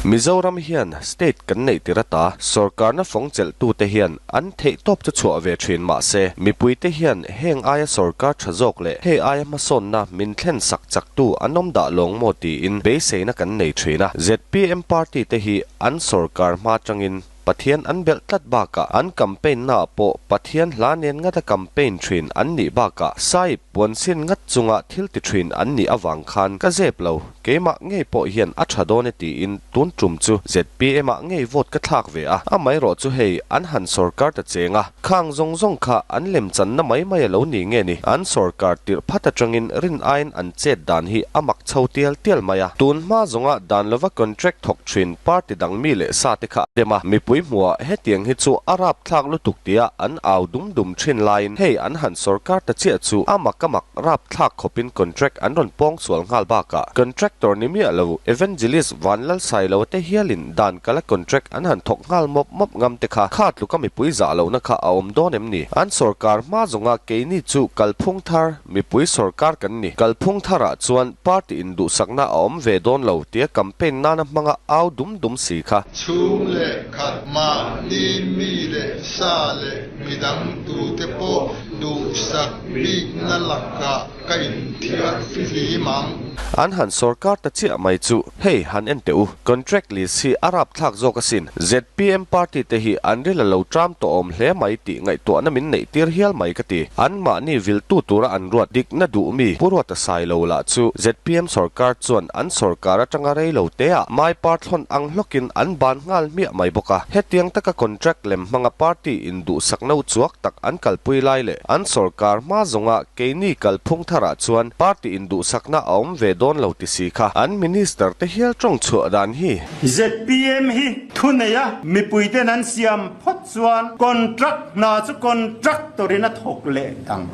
Mizoram hian state kan neih tir ata sorkarna fawng chelhtute hian an theihtawp chu chhuah ve thin mah se, mipuite hian heng aia sorkar tha zawk leh hei aia hmasawnna min thlen sak chaktu an awm dah lawng maw tiin beiseina kan nei thin a. Zpm party te hi an sorkar hma tangin Pathian an belh tlat bakah an campaign naah pawh Pathian hla nen ngata campaign thin an nih bakah sahib puansin ngat chunga thil ti thin an nih avang khan ka zep lo, keimah ngei pawh hian a tha dawn e tiin tun tum chu zpm ah ngei vote ka thlak ve a, amaherawh chu hei an han sorkar ta cheng a, khang zawng zawng kha an lemchanna mai mai a lo ni nge ni, an sorkar tirh phat atangin rin aiin an chet dan hi a mak chho tial tial mai a, tun hma zawnga dan lova contract thawk thin party dang mi leh sa te kha a dem a, mipui hmuhah hetiang hi chu a rapthlak lutuk tia an au dum dum thin laiin hei an han sorkar ta chiah chu a mak a mak rapthlak khawpin contract an rawn pawng sual nghal bakah contractor ni miah lo Evangelist Vanlalsailo te hialin dan kala contract an han thawk nghal mawp mawp ngam te kha kha tluka mipui zah lohna kha a awm dawn em ni? An sorkar hma zawnga keini chu kalphung thar Mipui sorkar kan ni. Kalphung tharah chuan party induhsakna a awm ve dawn lo tia campaign nana hmanga au dum dum si kha. Chhung leh khat mahni mi leh sa leh midang tute pawh duhsak bikna lakah ka inthiar fihlim ang. An han sorkar ta chiah mai chu hei han en teh u. Contract list hi a rapthlak zawk asin. Zpm party te hi an ril a lo tram tawh awm hle mai tih ngaihtuahna min neih tir hial mai ka ti. An mahni viltu tura an ruat dikna duh mi Pu Ruata Sailo lah chu zpm sorkar chuan an sorkar atanga rei lo te ah mai par thlawn ang hlawkin an ban nghal hmiah mai bawk a. Hetiang taka contract lem hmanga party in duhsak no chuak tak an kalpui lai leh an sorkar hma zawnga keini kalphung tharah chuan party in duhsakna a awm ve dawn lo ti si kha an minister te hial tawng chhuah dan hi. Zpm hi thuneia mipuiten an siam phawt chuan contract hna chu contractor-in a thawk leh ang.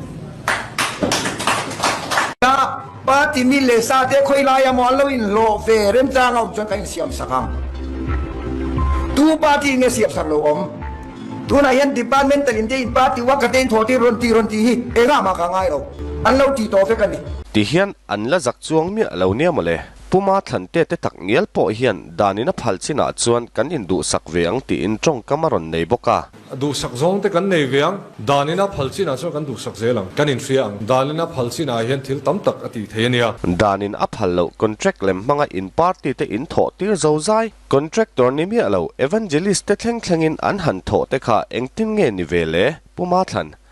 A party mi leh sa te khawi laia maw an lo inhlawh ve remchang a awm chuan kan insiam sak ang. Tu party nge siam sak lo awm? Tunah hian departmental in te in party worker te in thawh tir rawn tih rawn tih hi engah mah ka ngai lo. An lo tih tawh vek a ni. Ti hian an la zak chuang miah lo nia mawle. Puma Thlante te tak ngial pawh hian danin a phal chinah chuan kan induhsak ve ang tiin tawngkam a rawn nei bawk a. Duhsak zawng te kan nei ve ang, danin a phal chinah chuan kan duhsak zel ang, kan inhria ang. Danin a phal chinah hian thil tam tak a tih thei a nia. Danin a phal loh contract lem hmanga in party te in thawh tir zo zai, contractor ni miah lo, evangelist te thleng thlengin an han thawh te kha engtin nge ni ve le? Puma Thlan.